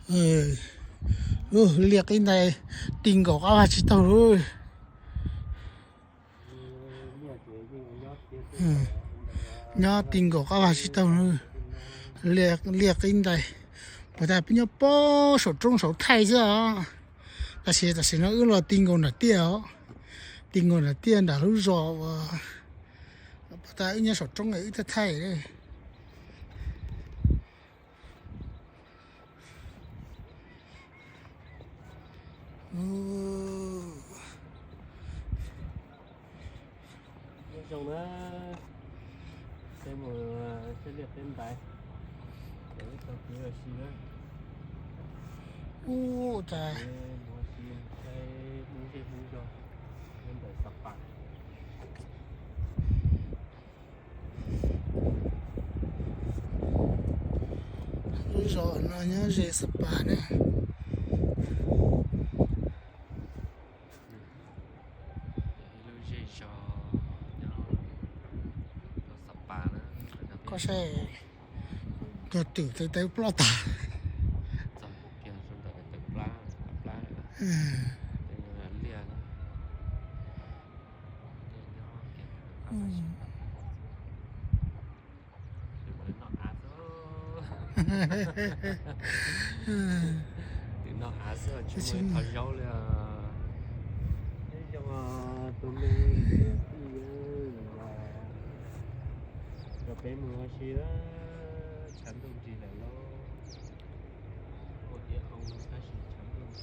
Liaj qib ntais, ti nkaus qab vaj tsis taug lawm. Nyob ti nkaus qab vaj tsis taug, liaj qib ntais. Puas tas peb nyob pob saum roob saum thaij xwb os. Tab sis tam sim no wb los ti nkaus nram tiaj os. Ti nkaus nram tiaj nram lub zos uas, puas tas wb nyob saum roob wb thaij thaij. Nyob zoo na, peb mus saib liaj qib ntais, peb tau kev ua si na. Ub, cas mus ua si, saib hnub zej hnub zog, nyob ntawm Xab Pas. Lub zos no nyob ze Xab Pas na. Ib lub zej zog nyob rau Xab Pas na. Koj saib, koj twm tawv tawv ploj tag. Txog kiag rau ntawm tawm plab, plab liaj na. Twb noj av xwb tsis muaj ib qho zaub li os. Nyob zoo tus me kwv tij, cov peb mus ua si, tshav ntuj nrig lawm lauj. Ua tiav hoo tab sis tshav ntuj nrig.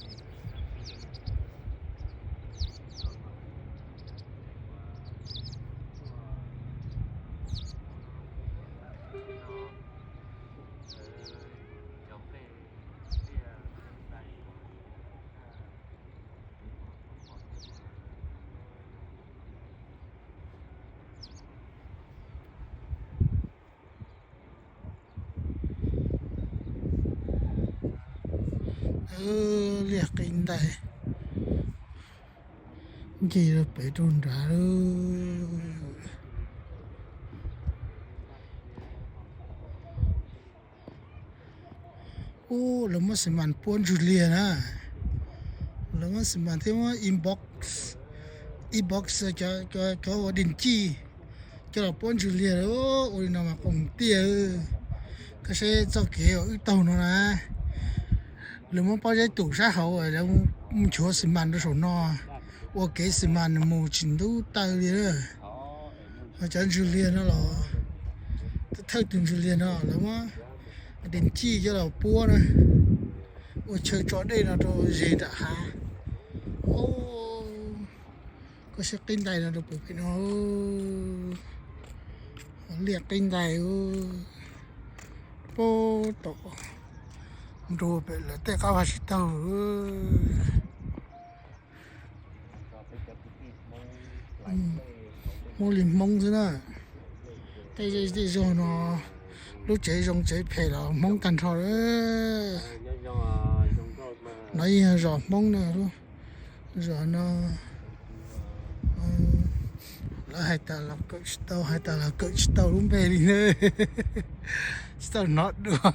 Liaj qib ntais, nce rau pem rau nrad lawm. Ub, lawv muab xi mas puab ntswg liag na. Lawv muab xi mas thiab muab inbox, inbox cov ua dej cij coj los puab ntswg liag lawm. Ua li no mas qoos tiaj. Koj saib txoj kev uas wb taug no na, lawv muab pob zeb tum sab hauv, lawv mus nchuav xi mas rau saum no, ua kev xi mas mus tsis ntub taw li. Cov ntswg liag no los, thawj tus ntswg liag no lawv muab dej cij coj los puab na, ua chaw tso dej no rau ze nram hav. Koj saib qib ntais no rau pem pem no, liaj qib ntais, puag tom nrug pem lawv tej qab vaj tsis taug. Hmoob li Hmoob xwb na. Tej zej tej zog no, lub tsev zoo tsev phem los Hmoob tag nrho lawm. No yeej yog zos Hmoob na, zos no lawv hais tas los kawm tsis tau, hais tas los kawm tsis tau lub npe li na. Tsis tau hnov dua.